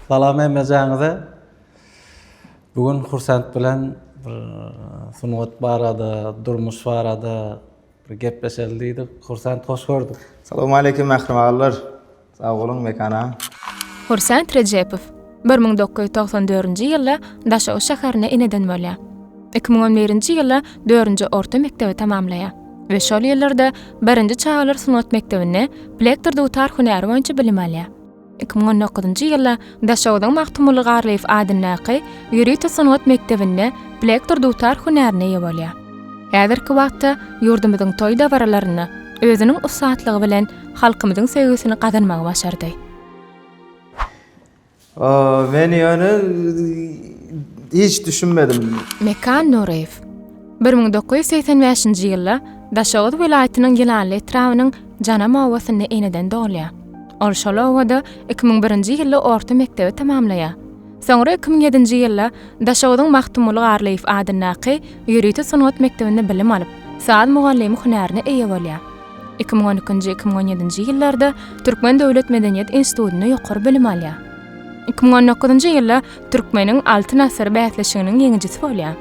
Salam hemmejaňyza. Bu gün Hursent bilen bir sungat barada, durmuş barada bir gepleşeli diýdik. Hursent hoş gördük. Salowmaleýkim mähribanlar. Sag boluň Mekan aga. Hursent Rejepow 1994-nji ýylda Daşoguz şäherinde eneden bolýar. 2011-nji ýylda dördünji orta mekdebi tamamlaýar we şol ýyllarda birinji çagalar sungat mekdebinde plektor dutar hünäri boýunça bilim alýar. 2019-njy ýylda Daşoguzyň Magtymguly Garlyýew adyndaky ýörite sungat mekdebinde plektor dutar hünärine eýe bolýar. Häzirki wagtda ýurdumyzyň toý dabaralarynda özüniň ussatlygy bilen halkymyzyň söýgüsini gazanmagy başardy. Men ýöne hiç düşünmedim. Mekan Nuryýew 1985-nji ýylda Daşoguz welaýatynyň Ýylanly etrabynyň Janam obasynda eneden dogulýar. Ol şol obada 2001-nji ýylda orta mekdebi tamamlaýar. Soňra 2007-nji ýylda Daşoguzyň Magtymguly Garlyýew adyndaky ýörite sungat mekdebinde bilim alyp, saz mugallymy hünärine eýe bolýar. 2012-nji, 2017-nji ýyllarda Türkmen döwlet medeniýet institutynda ýokary bilim alýar. 2019-njy ýylda Türkmeniň Altyn asyry bäsleşiginiň ýeňijisi bolýar.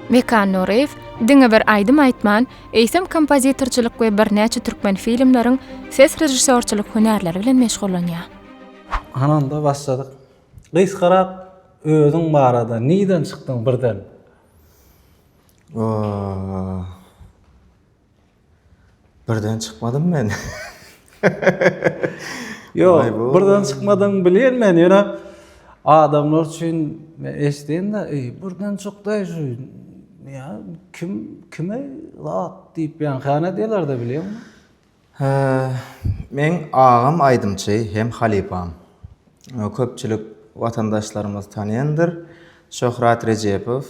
Mekan Nuryýew diňe bir aýdym aýtman, eýsem kompozitorçylyk we birnäçe türkmen filmleriň ses režissýorçylyk hünärleri bilen meşgullanýar. Hany onda başladyk. Gysgarak özüň barada, nirden çykdyň birden? Birden çykmadym men. Ýok, birden çykmadyň bilýän men, ýöne adamlar üçin men eşidýän-de, eý, birden çykdy şu ýa kim kime zat diýip ýa hana diýerler-de bilýäňmi? Hä, meň agam aýdymçy hem halypam. Köpçülik watandaşlarymyz tanýandyr. Şöhrat Rejepow.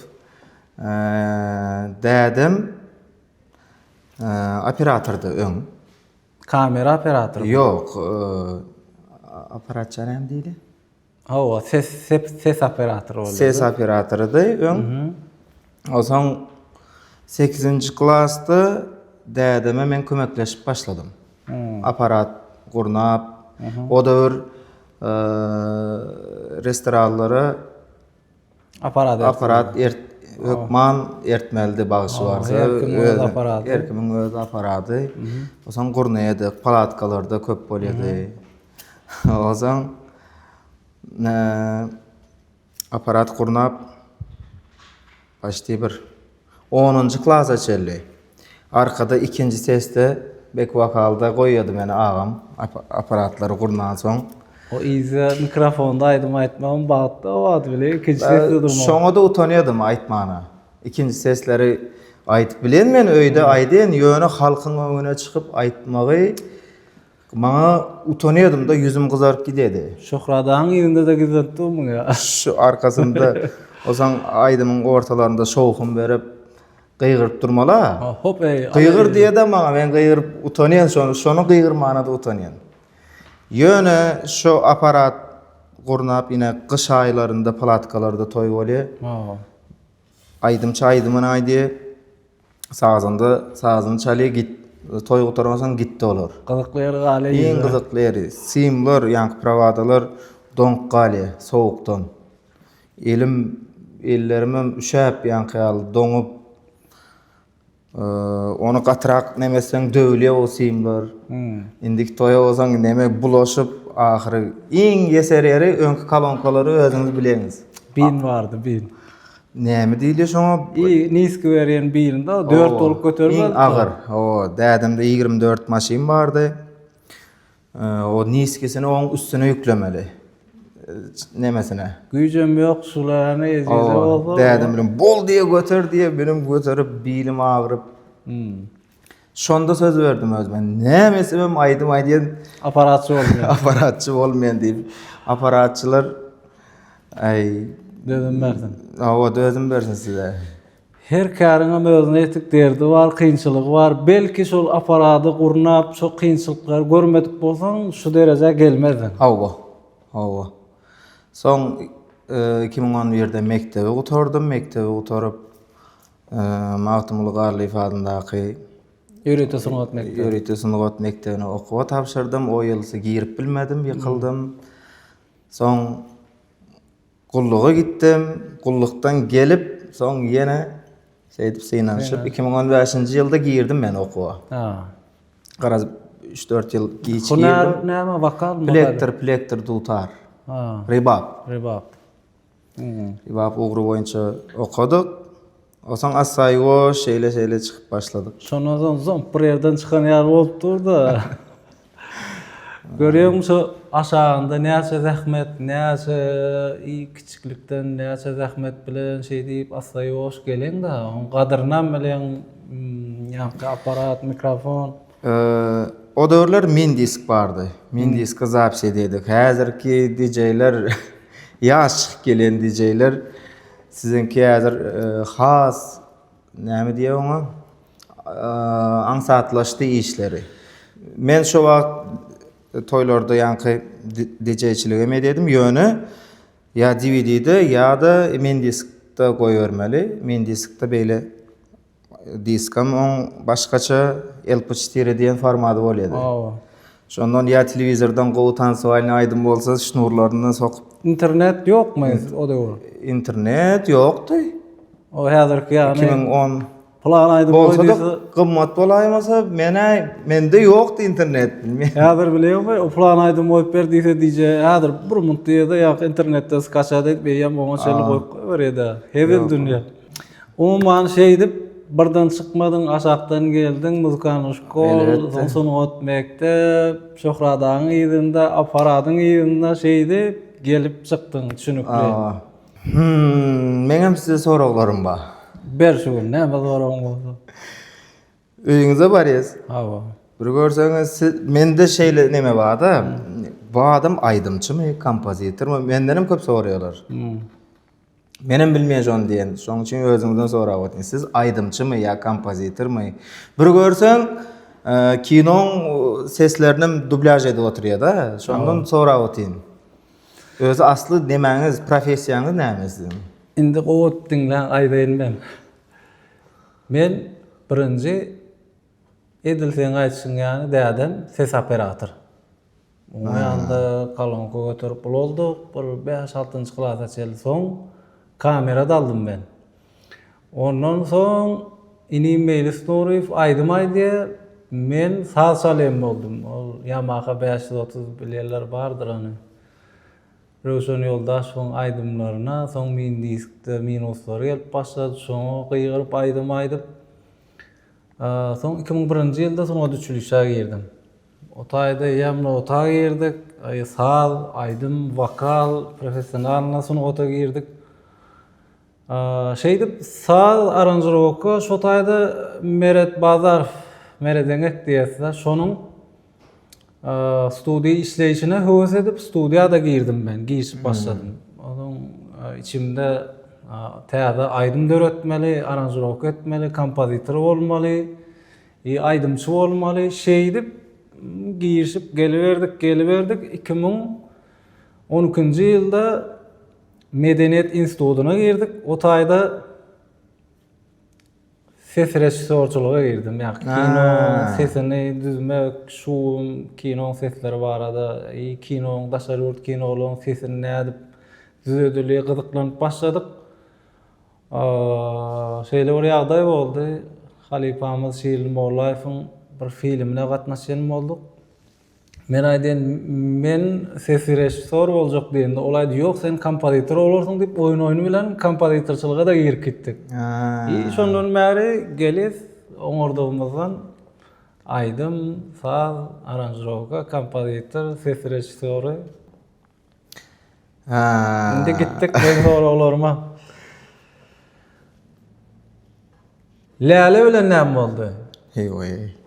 Dädem Operatordy öň. Kamera operatory. Ýok, aparatça näme diýdi? Hawa, ses ses ses operatory boldy. Ses operatorydy öň. Onsoň 8-nji klasda dädeme men kömekleşip başladym. Aparat gurnap, o döwür restoranlara Aparat Aparat ert hökman ertmelidi bagşy barsa. Her kimiň öz aparaty. Her kimiň öz aparaty. Onsoň gurnaýardyk, palatkalarda köp bolýardy. Onsoň aparat gurnap Paçti bir onunjy klasa çenli. Arkada ikinji sesde bek wokalda goýýardy meni agam aparatlary gurnansoň. O yzda mikrofonda aýdym aýtmagam bagtda o wagt bile ikinji sesde durmak. Şoňa-da utanýardym aýtmana. Ikinji sesleri aýdyp bilen men öýde aýdyn, ýöne halkyň öňüne çykyp aýtmagy Maňa utanýardym-da, ýüzüm gyzaryp gidýärdi. Şöhradagyň yzynda-da gizlenip durmyň ýa? Şu arkasynda, onsoň aýdymyň ortalarynda şowhun berip, gygyryp durmaly-a. Hop eý. Gygyr diýýär-de maňa, men gygyryp utanýan şony, şony gygyrmana-da utanýan. Ýöne şu aparat gurnap, ine gyş aýlarynda palatkalarda toý bolýar. Aýdymçy aýdymyny aýdýar. Sazanda sazyny çalýar git toý gutaransoň gitdi olar. Gyzykly ýeri galýar. Iň gyzykly ýeri simler ýaňky prowadalar doňup galýar sowukdan. Elim ellerimem üşäp ýaňky ýaly doňup ony gatyrak neme etseň döwülýär o simler. Indiki toýa bolsaň neme bulaşyp ahyry iň ýeser ýeri öňki kolonkalary özüňiz bileňiz. Bin bardy bin. Näme diýilýär şoňa? I niski berýän birinde o dört bolup götermez. Iň agyr. O dädemde 24 maşyn bardy. O niskisini oň üstüne ýüklemeli. Nemesine. Güýjem ýok, şularny ejize bolsa. Dädem bilen bol diýe göter diýe, benim göterip bilim agyryp. Hmm. Şonda söz berdim özüme. Näme etsemem aýdym aýdýan. Aparatçy bolmaýan. Aparatçy bolmaýan diýip. Aparatçylar aý dözüm bersin. Hawa, dözüm bersin size. Her käriňem özüne ýetik derdi bar, kynçylygy bar. Belki şol aparady gurnap, şo kynçylyklary görmedik bolsaň, şu derejä gelmezdiň. Hawa. Hawa. Soň 2011-de mekdebi gutardym. Mekdebi gutaryp Magtymguly Garlyýew adyndaky Ýörite sungat mekdebi. Ýörite sungat mekdebine okuwa tabşyrdym. O ýylsy girip bilmedim, ýykyldym. Soň. Gulluga gitdim. Gullukdan gelip, soň ýene şeýdip synanyşyp, 2015-nji ýylda girdim men okuwa. Ha. Garaz, 3-4 ýyl giç girdim. Hünär näme, wokalmy? Plektor, plektor dutar. Ha. Rybap. Rybap. Rybap ugry boýunça okadyk. Onsoň assa-ýuwaş şeýle-şeýle çykyp başladyk. Şondan soň zomp bir ýerden çykan ýaly bolup dur-da. Görýäňmi şo aşagynda näçe zähmet, näçe kiçiklikden näçe zähmet bilen şeý diýip assa-ýuwaş geleň-de, oň gadyrynam bileň, ýaňky apparat, mikrofon. O döwürler mindisk bardy. Mindiska zapis edýärdik. Häzirki DJ-ler, ýaş çykyp gelýän DJ-ler siziňki häzir has näme diýýär oňa? Aňsatlaşdy işleri. Men şo wagt toýlarda ýaňky DJ-çiligem edýärdim, ýöne ýa DVD-de ýa-da mindiskde goýbermeli. Mindiskde beýle Diskam oň başgaça LP4 diýen formady bolýady. Hawa. Şondan ýa telewizordan gowy tansiwalnyý aýdym bolsa şnurlaryndan sokup. Internet ýokmy o döwür? Internet ýokdy. O häzirki ýaly. 2010. Pylan aýdym goý diýse. Bolsa-da gymmat bolaýmasa men-ä mende ýokdy internet. Häzir bilýäňmi o pylan aýdym goýup ber diýse DJ häzir bir munt diýede ýa internetden skaçat edip eýýäm oňa çenli goýup goýberýär-dä. Hezil dünýä. Umuman şeýdip birden çykmadyň aşakdan geldiň muzykany şkol soň sungat mekdep Şöhrat agaň yzynda apparadyň yzynda şeýdip gelip çykdyň düşünikli. Hümm meňem size soraglarym bar. Ber şu gün näme soragyň bolsa. Öýüňize barýas. Hawa. Bir görseňiz siz mende şeýle neme barda bu adam aýdymçymy kompozitormy mendenem köp soraýarlar. Menem bilmeýän şony diýen. Şoň üçin özüňizden sorap otyryn. Siz aýdymçymy ýa kompozitormy? Bir görseň, kinoň seslerinem dublýaž edip oturýar-da. Şondan sorap otyryn. Özi asly nemäňiz, professiýaňyz näme siziň? Indi gowy diňläň aýdaýyn men. Men birinji edil seň aýdyşyň ýaly dädem ses operator. Oň ýanynda kolonka göterip ulaldyk, bir bäş-altynjy klasa çenli soň kamera-da aldym men. Ondan soň inim Meýlis Nuryýew aýdym aýdýar, men saz çalýan boldum. Ol Yamaha 530 bilýänler bardyr ony. Röwşen Ýoldaşowyň aýdymlaryna soň min diskde minuslary gelip başlady, şoňa gygyryp aýdym aýdyp, soň 2001-nji ýylda sungat uçilişä girdim. O taýda eýýäm nota girdik, saz, aýdym, wokal, professionalnyý sungata girdik. Şeýdip saz aranžirowka şo taýda Meret Bazarow, Meret Eňek diýýäs-de, şonuň studiýa işleýşine höwes edip studiýa-da girdim men, girişip başladym. Onuň içimde täze aýdym döretmeli, aranžirowka etmeli, kompozitor bolmaly. I aýdymçy bolmaly. Şeýdip girişip geliberdik, geliberdik. 2012-nji ýylda Medeniýet institutyna girdik. O taýda ses režissýorçylyga girdim. Ýa kino sesini düzmek, şum, kinoň sesleri barada, i kinoň daşary ýurt kinolaryň sesini nädip düzedilýär gyzyklanyp başladyk. Şeýle bir ýagdaý boldy. Halypamyz Şirli Mollaýewiň bir filmine gatnaşýan bolduk. Men aýdýan, men ses režissýor boljak diýende, ol aýdy, ýok, sen kompozitor bolarsyň diýip, oýun-oýun bilen kompozitorçylyga-da girip gitdik. I şondan bäri gelýäs oňardygymyzdan aýdym, saz, aranžirowka, kompozitor, ses režissýory. Indi gitdik men soraglaryma. Läle bilen näme boldy? Heý-oý.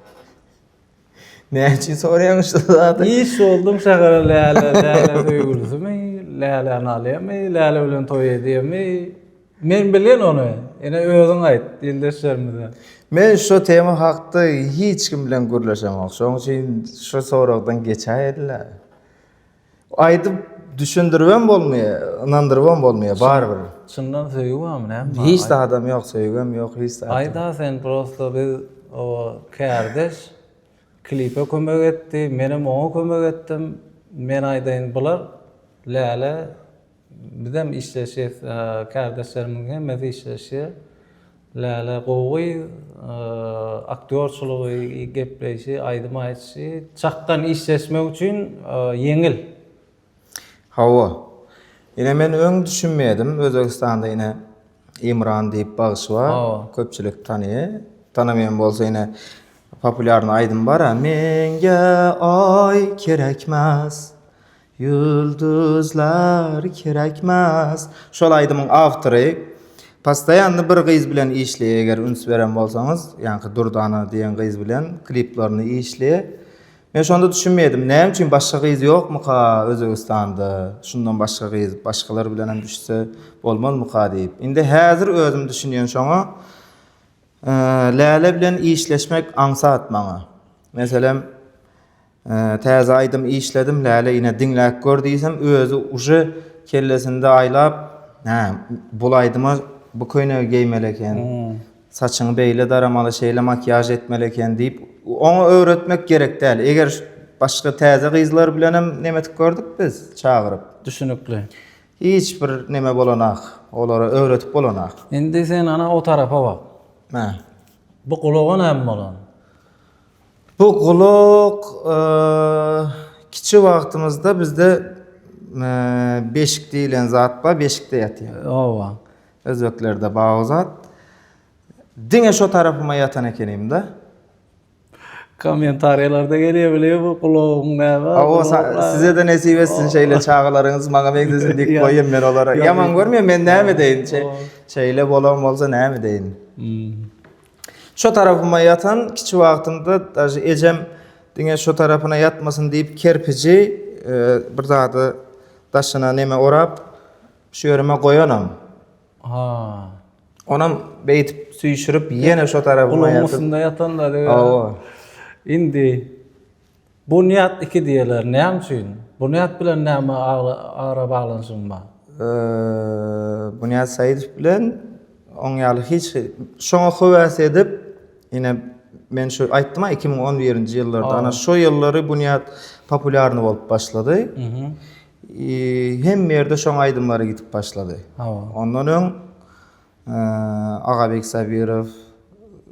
Näme üçin soraýaň şu zady? Iş boldum şähere Läle, Läle söýgülisimi, Läläni alýamy, Läle bilen toý edýämi? Men bilýän ony. Ene özüň aýt ildeşlerimize. Men şu tema hakda hiç kim bilen gürleşemok. Şonuň üçin şu soragdan geçäýeli. Aýdyp düşündiribem bolmaýar, ynandyrybam bolmaýar barybir. Çyndan söýgi barmy näme bar? Hiç zadam ýok, söýgem ýok, hiç zadam. Aýda sen prosto biz o kärdeş klipe kömek etdi, menem oňa kömek etdim. Men aýdaýyn bular Läle. Bizem işleşýäs, kärdeşlerimiziň hemmesi işleşýär. Läle gowy gyz, aktýorçylygy, gepleýşi, aýdym aýdyşy çakgan işleşmek üçin ýeňil. Hawa. Ine men öň düşünmedim. Özbegistanda ine Imran diýip bagşy bar. Köpçülik tanyýar. Tanamaýan bolsa ine populýarny aýdym bar-a. Menga aý kerekmez. Ýulduzlar kerekmez. Şol aýdymyň awtory postoýanny bir gyz bilen işleýär eger üns beren bolsaňyz, ýaňky Durdana diýen gyz bilen kliplerini işleýär. Men şonda düşünmeýärdim, näme üçin başga gyz ýokmuka Özbegistanda, şundan başga gyz, başgalar bilenem düşse bolmazmyka diýip. Indi häzir özüm düşünýän şoňa, Läle bilen işleşmek aňsat maňa. Meselem, Täze aýdym işledim Läle ine diňläp gör diýsem özi uje kellesinde aýlap hä bul aýdyma bu köýnegi geýmeli eken saçyňy beýle daramaly şeýle makiýaž etmeli eken diýip oňa öwretmek gerek däl eger başga täze gyzlar bilenem nemetip gördük biz çagyryp. Düşünikli. Hiç bir neme bolanak olara öwretip bolanak. Indi sen ana o tarapa bak. Hä. Bu gulaga näme bolan? Bu gulak kiçi wagtymyzda bizde beşik diýlen zat bar, beşikde ýatýar. Hawa. Özbeklerde bar o zat. Diňe şo tarapyma ýatan ekenim-de. Kommentariýalarda gelýär bilýär bu gulagyň näme? Hawa, size-de nesip etsin şeýle çagalaryňyz maňa meňzesin diýip goýýan men olara. Ýaman görmeýän men näme edeýin? Şeýle bolan bolsa näme edeýin? Şo tarapyma ýatan kiçi wagtymda daže ejem diňe şo tarapyna ýatmasyn diýip kerpiji bir zady daşyna neme orap şu ýerime goýanam. Ha. Onam beýdip süýşürip ýene şo tarapyma ýatyp. Gulagyň üstünde ýatanlar. Hawa. Indi Bunýat iki diýerler, näme üçin? Bunýat bilen näme ara baglanyşygyň bar? Bunýat Saidow bilen oň ýaly hiç şoňa höwes edip, ine men şu aýtdym-a 2011-nji ýyllarda, ana şo ýyllary Bunýat populýarny bolup başlady. Hemme ýerde şoň aýdymlary gidip başlady. Ondan öň Agabek Sabirow,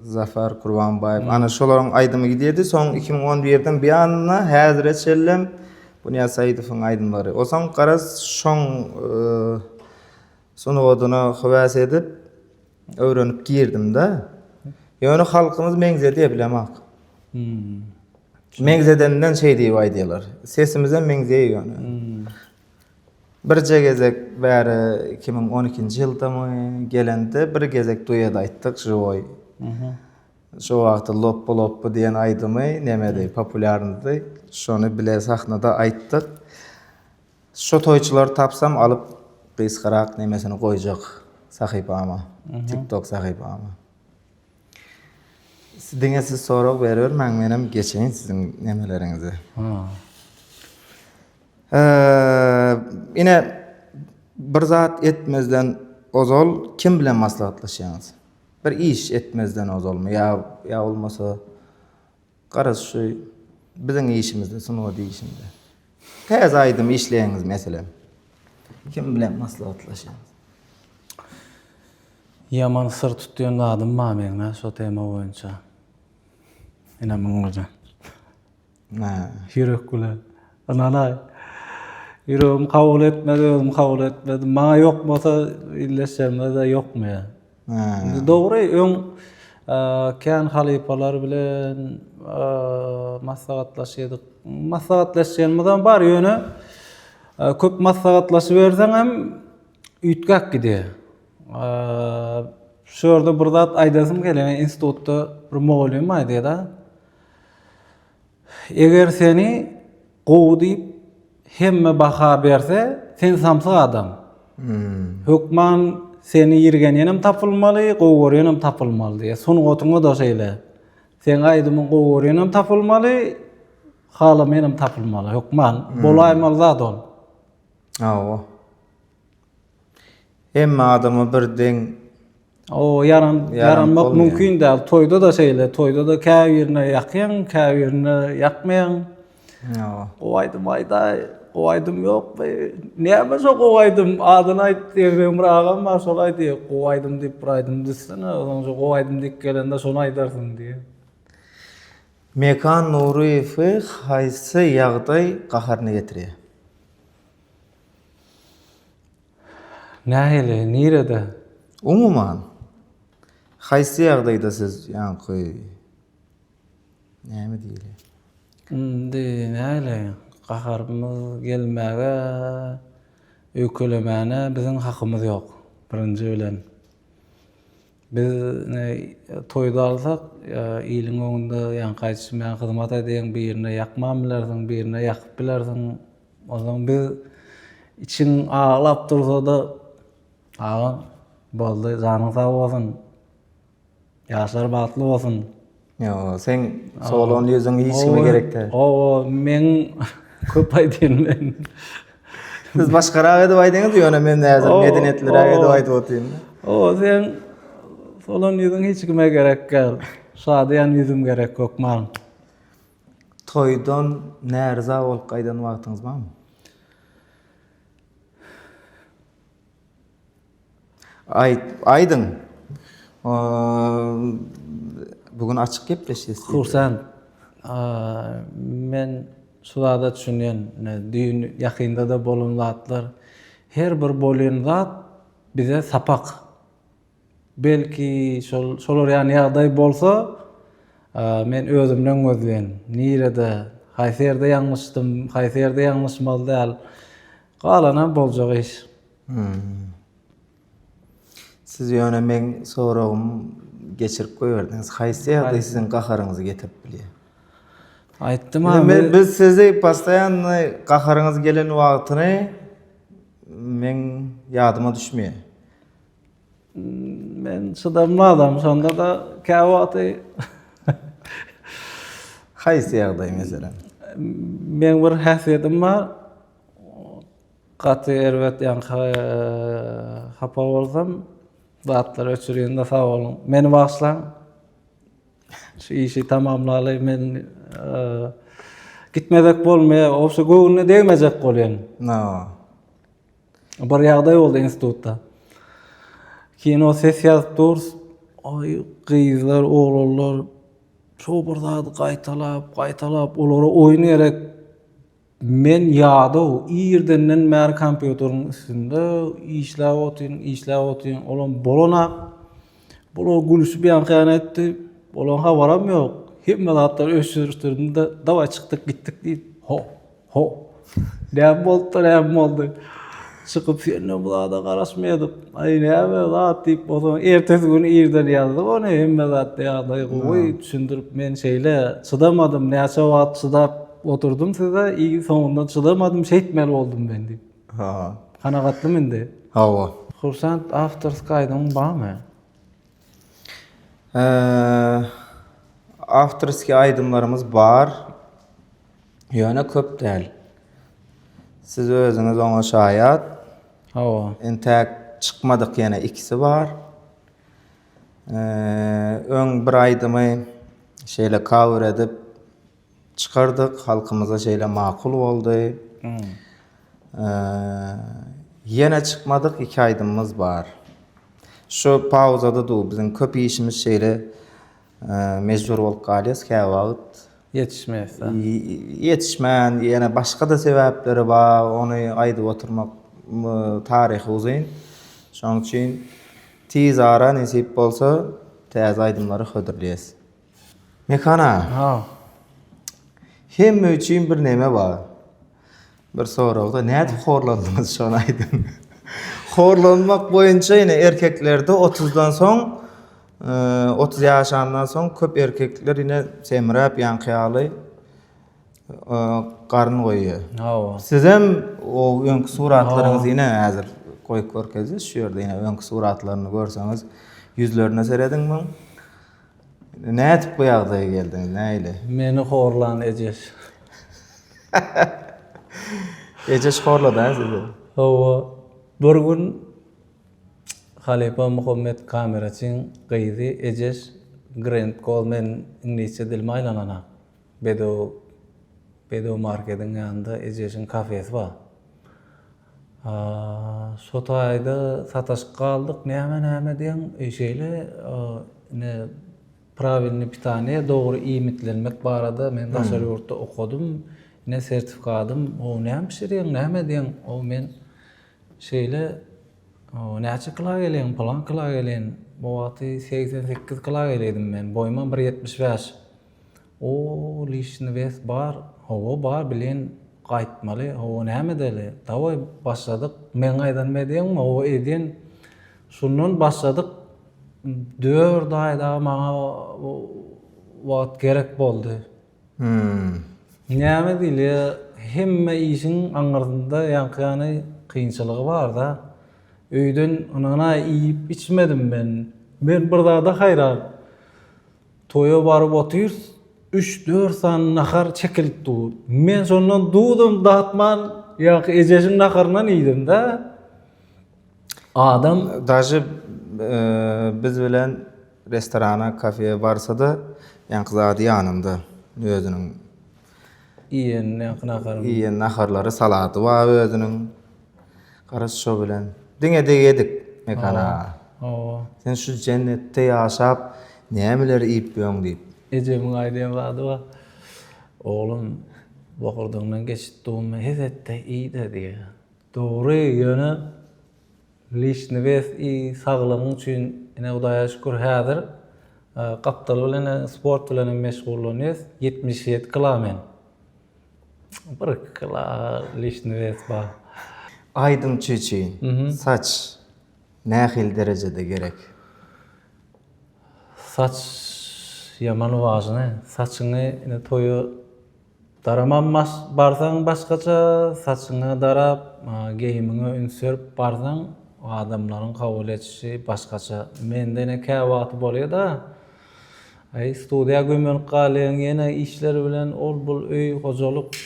Zafar Kurbanbaýew, ana şolaryň aýdymy gidýärdi. Soň 2011-den bu ýanyna häzire çenlem Bunýat Saidowyň aýdymlary. Onsoň garaz şoň sungatyna höwes edip öwrenip girdim-de. Ýöne halkymyz meňzedýär bilemok. Meňzedenden şeý diýip aýdýarlar. Sesimizem meňzeýär ýöne. Birje gezek bäri 2012-nji ýyldamy gelende bir gezek duet aýtdyk žiwoý. Şo wagty Lopby lopby diýen aýdymy nemedi populýarnydy. Şony bile sahnada aýtdyk. Şo toýçylary tapsam alyp gysgarak nemesini goýjak sahypama. TikTok sahypama. Diňe siz sorag beribermäň menem geçeýin siziň nemeleriňize. Ine bir zat etmezden ozal kim bilen maslahatlaşýaňyz? Bir iş etmezden ozalmy ýa ýa bolmasa garaz şu biziň işimizde sungat işinde. Täze aýdym işleýäňiz meselem. Kim bilen maslahatlaşýaňyz? Ýaman syr tutýan zadym bar meň-ä şo tema boýunça. Ine muň bilen. Ýürek bilen. Ynanaý. Ýüregim kabul etmedi, özüm kabul etmedim. Maňa ýokmasa illeşjegime-de ýokmaýar. Indi dogry, öň kän halypalar bilen maslahatlaşýardyk. Maslahatlaşýanymyzam bar, ýöne köp maslahatlaşyberseňem üýtgäp gidýär. Şu ýerde bir zat aýdasym gelýär. Institutda bir mugallym aýdýar-da. Eger seni gowy diýip hemme baha berse, sen samsyk adam. Hmm. Hökman seni ýirgenýänem tapylmaly, gowy görýänem tapylmaly diýýär. Sungatyňa-da şeýle. Seň aýdymyň gowy görýänem tapylmaly, halamaýanam tapylmaly. Hökman hmm. bolaýmaly zat ol. Hawa. Hemme adama bir deň O ýaran ýaranmak mümkin däl. Toýda-da şeýle. Toýda-da käbirine ýakýaň, käbirine ýakmaýaň. Gowy aýdym aýdaý, gowy aýdym ýokmy? Näme şo gowy aýdym, adyny aýt diýen meň bir agam bar, şol aýdýar, gowy aýdym diýip bir aýdym düzsene, onsoň şo gowy aýdym diýip gelende şony aýdarsyň diýýär. Mekan Nuryýewi haýsy ýagdaý gaharyny getirýär? Nähili, nirede? Umuman, haýsy ýagdaýda siz ýaňky näme diýilýär? Indi nähili, gaharymyz gelmäge, öýkelemäne biziň hakymyz ýok, birinji bilen. Biz ine toýda alsak, iliň öňünde ýaňky aýdyşym ýaly hyzmat edýäň, birine ýakman bilersiň, birine ýakyp bilersiň. Onsoň biz içiň aglap dursa-da, Agam, boldy, janyň sag bolsun. Ýaşlar bagtly bolsun. Ýo, seň solan ýüzüň hiç kime gerek däl. Hawa, meň köp aýdýan men. Siz başgarak edip aýdyňyz, ýöne men häzir medeniýetliräk edip aýdyp otyryn. Hawa, seň solan ýüzüň hiç kime gerek däl. Şadyýan ýüzüm gerek hökman. Toýdan närza bolup gaýdan wagtyňyz barmy? Aýt, aýdyň. Bu gün açyk gepleşýäs. Hursand, men şu zada düşünýän, düýn ýakynda-da bolan zatlar, her bir bolýan zat bize sapak. Belki şol şolar ýaly ýagdaý bolsa, men özümden gözleýän. Nirede, haýsy ýerde ýalňyşdym, haýsy ýerde ýalňyşmaly däl. Galanam boljak iş. Siz ýöne meň soragymy geçirip goýberdiňiz. Haýsy ýagdaý siziň gaharyňyzy getirip bilýär? Aýtdym-a. Biz sizi postoýanny gaharyňyz gelen wagtyny meň ýadyma düşmeýär. Men çydamly adam, şonda-da käwagty Haýsy ýagdaý meselem? Meň bir häsiýetim bar. Gaty erbet ýaňky hapa bolsam, zatlary öçürýän-de sag boluň. Meni bagyşlaň. Şu işi tamamlaly men gitmezek bolmaýar. Owşa göwnüne degmejek bolýan. Bir ýagdaý boldy institutda. Kino ses ýazyp durus. Aý, gyzlar, oglanlar şo bir zady gaýtalap, gaýtalap, olara oýun gerek. Men ýadaw, irdenden bäri kompýuteriň üstünde işläp otyryn, işläp otyryn, olam bolanak. Bular gülüşip ýaňky etdi, olaň habaram ýok. Hemme zatlary öçürişdirdim-de, dawaý çykdyk gitdik diýip, ho, ho. Näme bolupdyr, näme boldy? Çykyp senden bu zada garaşmaýardyk. Aý näme zat diýip bolsa, ertesi gün irden ýazdyk ony, hemme zat ýagdaý gowy, düşündirip men şeýle çydamadym, näçe wagt çydap oturdym size, iň soňunda çydamadym, şeýtmeli boldum men diýip. Ha. Kanagatlymy indi? Hawa. Hursant awtorskiý aýdymyň barmy? Awtorskiý aýdymlarymyz bar. Ýöne köp däl. Siz özüňiz oňa şaýat. Hawa. Entäk çykmadyk ýene ikisi bar. Öň bir aýdymy şeýle cover edip çykardyk, halkymyza şeýle makul boldy. Ýene çykmadyk iki aýdymymyz bar. Şu pauzada dur, biziň köp işimiz şeýle mejbur bolup galýas käwagt. Ýetişmeýäs-dä. Ýetişmän, ýene başga-da sebäpleri bar, ony aýdyp oturmak taryhy uzyn. Şonuň üçin tiz ara nesip bolsa täze aýdymlary hödürleýäs. Mekan aga. Ha. Hemme üçin bir neme bar. Bir soragda nädip horlandyňyz şony aýdyň. Horlanmak boýunça ýene erkeklerde otuzdan soň 30 ýaşandan soň köp erkekler ine semräp ýaňky ýaly garyn goýýar. Hawa. Sizem o öňki suratlaryňyzy ine häzir goýup görkezýäs şu ýerde ine öňki suratlaryny görseňiz ýüzlerine serediň muň. Nädip bu ýagdaýa geldiňiz nähili? Meni horlan Ejeş. Ejeş horlady ha sizi? Hawa. Bir gün Halypa Muhammet kameraçyň gyzy Ejeş Grand Gold men iňlisçe dilim aýlananak. Bedew. Bedew markediň ýanynda Ejeşiň kafesi bar. Şo taýda sataşyp galdyk, näme-näme diýen, şeýle ine prawilnyý pitaniýe, dogry iýmitlenmek barada men daşary ýurtda okadym, ine sertifikadym, o näme bişirýäň, näme edýäň, o men şeýle näçe kila gelýäň, pylan kila gelýän, bu wagty 88 kila gelýärdim men, boýumam bir 75. O lişni wes bar, hawa bar bilen gaýtmaly, hawa näme edeli, dawaý başladyk, meň aýdanymy edýäňmi, hawa edýän, şundan başladyk, dört aý dagy maňa wagt gerek boldy. Näme diýilýär, hemme işiň aňyrsynda ýaňky ýaly kynçylygy bar-da, öýden ynanaý iýip içmedim men, men bir zada haýran. Toýa baryp otyrys, üç-dört sany nahar çekilip dur. Men şondan duzam datman, ýaňky Ejeşiň naharyndan iýdim-de. Adam. Daže biz bilen restorana, kafeýe barsa-da, ýaňky zady ýanynda özüniň. Iýen ýaňky naharyny. Iýen naharlary, salady bar özüniň. Garaz şo bilen. Diňe degýedik Mekan aga. Hawa. Sen şu jennetde ýaşap nämeleri iýip ýöň diýip. Ejemiň aýdýan zady bar. Oglum, bokurdagyňdan geçip durma, hez et-de iý-de diýýär. Dogry, ýöne lişni wes iý, saglygyň üçin, ine Hudaýa şükür häzir gapdal bilen sport bilen hem meşgullanýas, 77 kila men. Bir kila lişni wes bar. Aýdymçy üçin saç nähili derejede gerek? Saç ýaman wažny. Saçyňy ine toýa daraman barsaň başgaça, saçyňa darap, geýimiňe üns berip barsaň adamlaryň kabul edişi başgaça. Mende ine käwagty bolýa-da, aý studiýa gömelip galýaň ýene işler bilen ol-bul öý hojalyk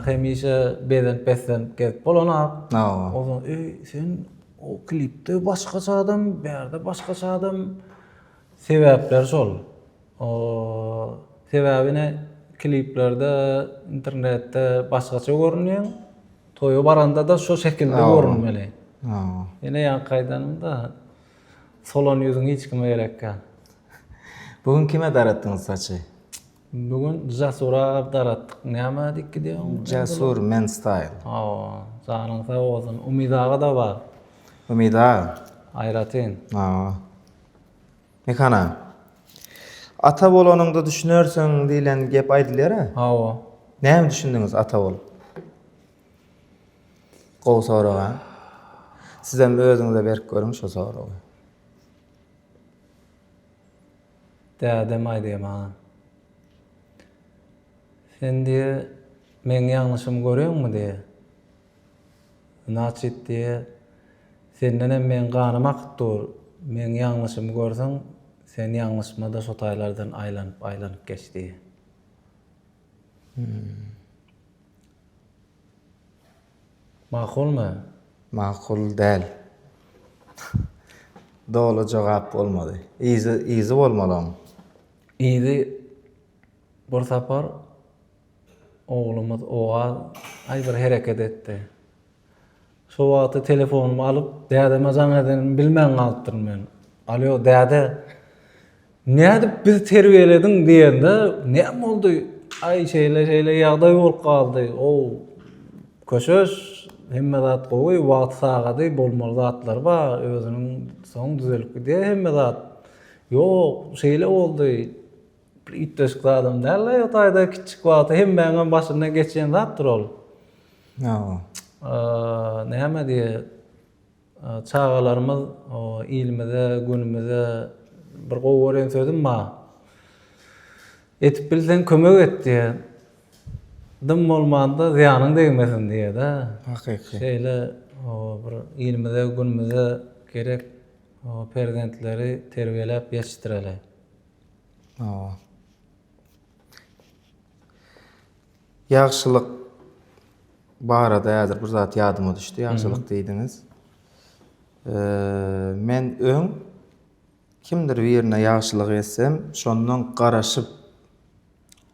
Hemişe bezenip beslenip gezip bolanok. Ozan eý sen o klipde başgaça adam, bärde başgaça adam. Sebäpleri şol. O sebäbi ne kliplerde, internetde başgaça görünýäň. Toýa baranda-da şo şekilde görünmeli. Ýene ýaňky aýdanymda solan ýüzüň hiç kime gerek däl. Bu gün kime daratdyňyz saçy? Bu gün Jasura daratdyk. Näme diýip gidýäň? Jasur men style. Hawa, janyň sag bolsun. Umyt aga-da bar. Umyt aga. Aýratyn. Hawa. Mekan aga. Ata bolanyňda düşünersiň diýlen gep aýdylýar-a. Hawa. Näme düşündiňiz ata bolup? Gowy sorag-a. Sizem özüňize berip görüň şo soragy. Dädem aýdýar maňa. Sen diýýär, meň ýalňyşymy görýäňmi diýýär. Znaçit diýýär, sendenem meň ganym akyp dur. Meň ýalňyşymy görseň, sen ýalňyşma-da şo taýlardan aýlanyp-aýlanyp geç diýýär. Makulmy? Makul däl. Doly jogap bolmady. Yzy yzy bolmaly oň. Yzy bir sapar oglumyz Ogaz aý bir hereket etdi. Şo wagty telefonymy alyp dädeme jaň edenimi bilmän galypdyryn men. Alýo däde Nädip bizi terbiýelediň diýende, näme boldy? Aý şeýle şeýle ýagdaý bolup galdy. Ow, köşeş, hemme zat gowy, wagty sagady, bolmaly zatlar bar, özüniň soň düzelip gidýär hemme zat. Ýok, şeýle boldy. Bir üýtgeşik zadam däl-le, o taýda kiçjik wagty hemmäňem başyndan geçýän zatdyr ol. Hawa. Näme diýer? Çagalarymyz ilimize, günümize bir gowy görýän sözüm bar. Etip bilseň kömek et diýýär. Dym bolmanda zyýanyň degmesin diýýär-de. Hakyky. Şeýle bir ilimize, günümize gerek perzentleri terbiýeläp ýetişdireli. Hawa. Ýagşylyk barada häzir bir zat ýadyma düşdi. Ýagşylyk diýdiňiz. Men öň kimdir birine ýagşylyk etsem, şondan garaşyp.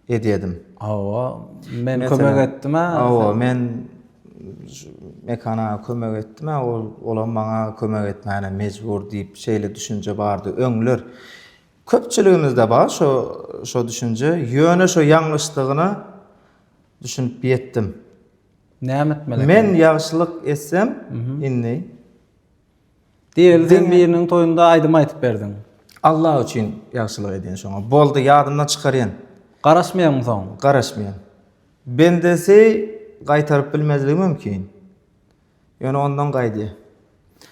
edýedim. Hawa, men kömek etdim-ä. Hawa, men Mekan aga kömek etdim-ä, ol olam maňa kömek etmäne mejbur diýip şeýle düşünje bardy öňler. Köpçüligimizde bar şo şo düşünje, ýöne şo ýalňyşdygyna düşünip ýetdim. Näme etmeli eken? Men ýagşylyk etsem indi Diýeli sen biriniň toýunda aýdym aýtyp berdiň. Allah üçin ýagşylyk edýän şoňa. Boldy ýadymdan çykarýan. Garaşmaýaňmy soň? Garaşmaýan. Bendesi gaýtaryp bilmezligi mümkin. Ýöne ondan gaýdýar.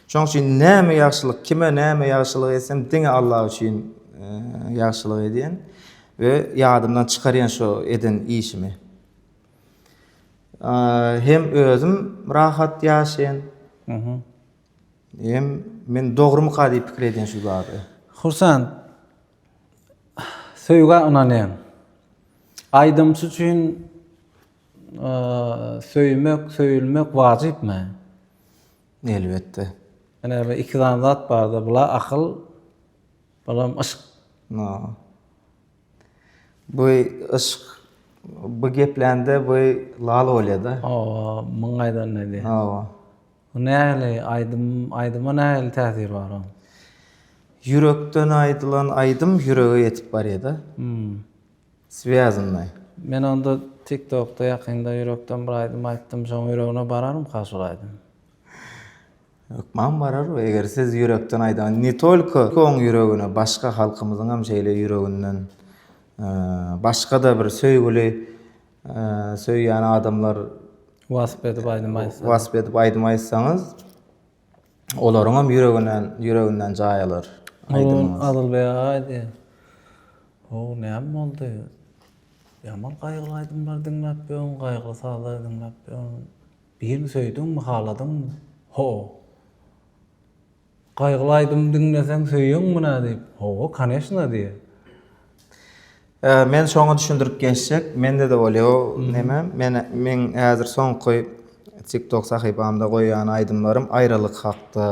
Şoň üçin näme ýagşylyk, kime näme ýagşylyk etsem diňe Allah üçin ýagşylyk edýän we ýadymdan çykarýan şo eden işimi. Hem özüm rahat ýaşaýan. Hem men dogrumyka diýip pikir edýän şu zady. Hursand, söýgä ynanýan. Aýdymçy üçin söýmek, söýülmek wajypmy? Elbetde. Ine bir iki sany zat barda, bula akyl, bulam yşk. Bu yşk bu geplände bu lal bolýar-da. Hawa, muň aýdanyny edýär. Hawa. Bu nähili aýdym, aýdyma nähili täsiri bar oň? Ýürekden aýdylan aýdym ýürege ýetip barýar-da. Hmm. Swýazannyý. Men onda TikTokda ýakynda ýürekden bir aýdym aýtdym, şoň ýüregine bararmyka şol aýdym? Hökman barar eger siz ýürekden aýdan ne tolko oň ýüregine başga halkymyzyňam şeýle ýüreginden başgada bir söýgüli söýýän adamlar wasp edip aýdym aýtsa wasp edip aýdym aýtsaňyz olaryňam ýüreginden ýüreginden jaý alar aýdymyňyz. Adylbeg aga aýdýar. How näme boldy? Ýaman gaýgyly aýdymlar diňläp ýörüň, gaýgyly sazlar diňläp ýörüň. Birini söýdüňmi, haladyňmy? Ho. Gaýgyly aýdym diňleseň söýeňmi nä diýip. Hawa, koneşna diýýär. Men şoňa düşündirip geçjek. Mende-de bolýar o neme. Men meň häzir soňky TikTok sahypamda goýýan aýdymlarym aýralyk hakda.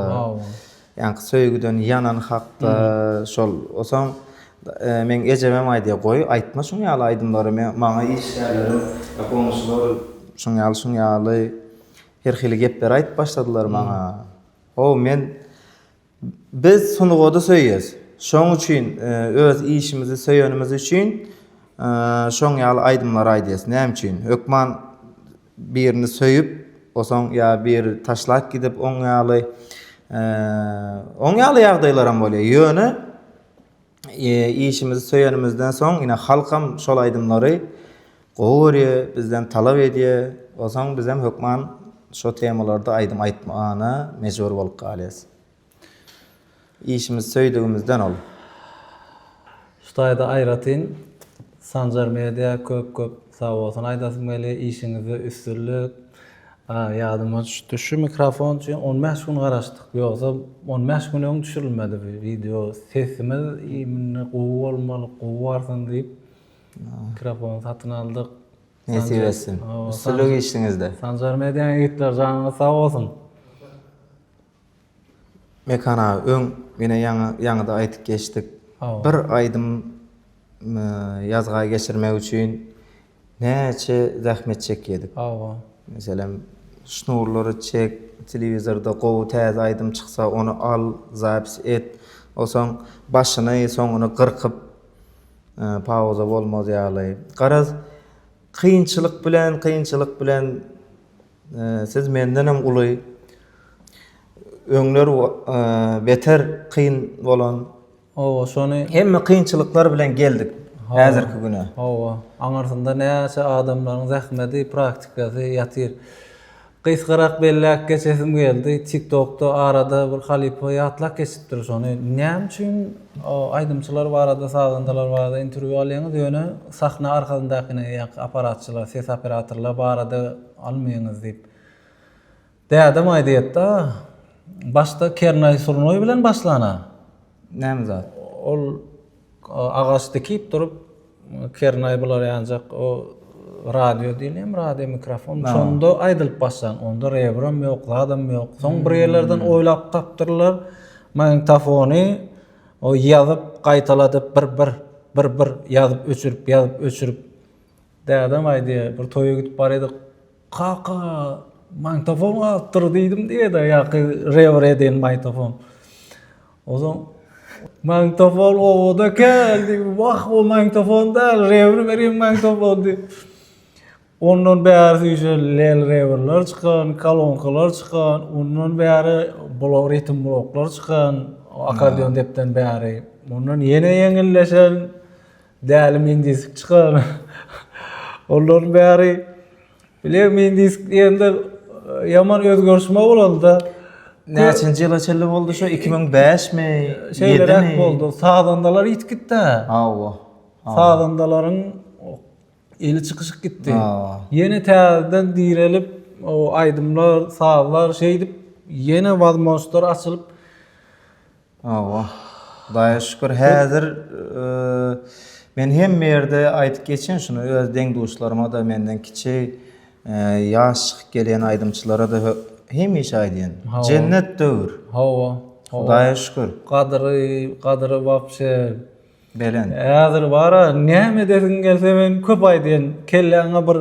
Ýaňky söýgüden ýanan hakda şol. Osaň meň ejemem aýdýar, goý aýtma şuň ýaly aýdymlary. Men maňa işgärlerim, goňşular şuň ýaly şuň ýaly her hili gepleri aýdyp başladylar maňa. How men biz sungady söýýäs. Şoň üçin öz işimizi söýenimiz üçin şoň ýaly aýdymlary aýdýas. Näme üçin? Hökman birini söýüp, osaň ýa biri taşlap gidip oň ýaly oň ýaly ýagdaýlaram bolýar. Ýöne işimizi söýenimizden soň ine halkam şol aýdymlary gowy görýär, bizden talap edýär. Osaň bizem hökman şo temalarda aýdym aýtmana mejbur bolup galýas. Işimizi söýdügimizden ol. Şu taýda aýratyn Sanjar Media köp köp sag bolsun aýdasym gelýär işiňizde üstünlik. Ýadyma düşdi şu mikrofon üçin 15 gün garaşdyk ýogsa 15 gün öň düşürilmedi bu wideo sesimiz imini gowy bolmaly gowy barsyn diýip mikrofon satyn aldyk. Nesip etsin. Üstünlik işiňizde. Sanjar Media ýigitler janyňyz sag bolsun. Mekan aga öň ýene ýaňy ýaňyda aýtyp geçdik. Bir aýdym ýazga geçirmek üçin näçe zähmet çekýedik. Hawa. Meselem, şnurlary çek, telewizorda gowy täze aýdym çyksa ony al, zapis et. Onsoň başyny, soňuny gyrkyp pauza bolmaz ýaly. Garaz, kynçylyk bilen, kynçylyk bilen Siz mendenem uly. Öňler beter kyn bolan. Hawa, şony. Hemme kynçylyklar bilen geldik häzirki güne. Hawa, aňyrsynda näçe adamlaryň zähmedi, praktikasy ýatyr. Gysgarak belläp geçesim geldi. TikTokda arada bir halypa ýatlap geçipdir şony. Näme üçin aýdymçylar barada, sazandalar barada interwýu alýaňyz, ýöne sahna arkasyndakyny, ýa apparatçylar, ses operatorlar barada almaýaňyz diýip. Dädem aýdýatda, başda kernaý-surnaý bilen başlana. Näme zat? Ol agaç dikip durup, kernaý bular ýanjak o radio diýilýärmi, radio mikrofon. Şonda aýdylyp başlan. Onda rebrem ýok, zadam ýok. Soň bir ýerlerden oýlap tapdyrlar. Magnitofony o ýazyp, gaýtaladyp bir-bir, bir-bir ýazyp öçürip, ýazyp öçürip. Dädem aýdýar, bir toýa gidip barýardyk. Kaka, magnitofon galypdyr diýdim diýýär-de, ýaňky rewr eden magnitofon. Onsoň magnitofon obada eken diýip, wah, o magnitofon däl, rewr berýän magnitofon diýip. Ondan bäri süýşen lel rewrler çykan, kolonkalar çykan, ondan bäri blok ritm bloklar çykan, akkordeon depden bäri. Ondan ýene ýeňilleşen Däli mendisk çykar. Ondan bäri bile mendisk diýende ýaman özgerişme bolanda. Näçinji ýyla çenli boldy şo 2005 mi? Şeýleräk boldy. Sazandalar ýitip gitdi. Hawa. Sazandalaryň eli çykyşyp gitdi. Ýene täzeden direlip, o aýdymlar, sazlar şeýdip ýene wazmoçlar açylyp Hawa. Hudaýa şükür häzir men hemme ýerde aýdyp geçen şuny öz deň-duşlaryma-da menden kiçi ýaş çykyp gelýän aýdymçylara-da hemişe aýdýan. Jennet döwür. Hawa. Hudaýa şükür. Gadyry, gadyry wapşe. Belent. Häzir bara näme edesiň gelse men köp aýdýan kelläňe bir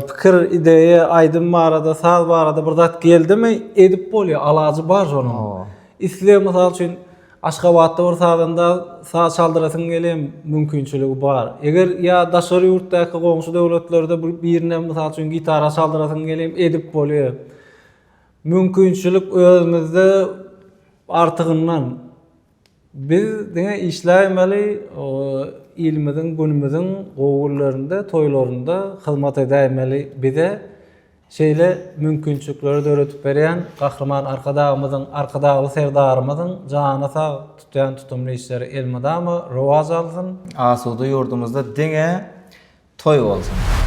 pikir, ideýa, aýdym barada, saz barada bir zat geldimi edip bolýar, alajy bar şonuň. Isle mysal üçin Aşgabatda bir sazanda saz çaldyrasyň gelýär mümkinçiligi bar. Eger ýa daşary ýurtdaky goňşy döwletlerde bir birine mysal üçin gitara çaldyrasyň gelýär edip bolýar. Mümkinçilik özümizde artygyndan. Biz diňe işläýmeli, ilimiziň, günümiziň gowy günlerinde, toýlarynda hyzmat edäýmeli. Bize şeýle mümkinçilikleri döredip berýän Gahryman Arkadagymyzyň, Arkadagly Serdarymyzyň jany sag, tutýan tutumly işleri elmydama rowaç alsyn. Asuda ýurdumyzda diňe toý bolsun.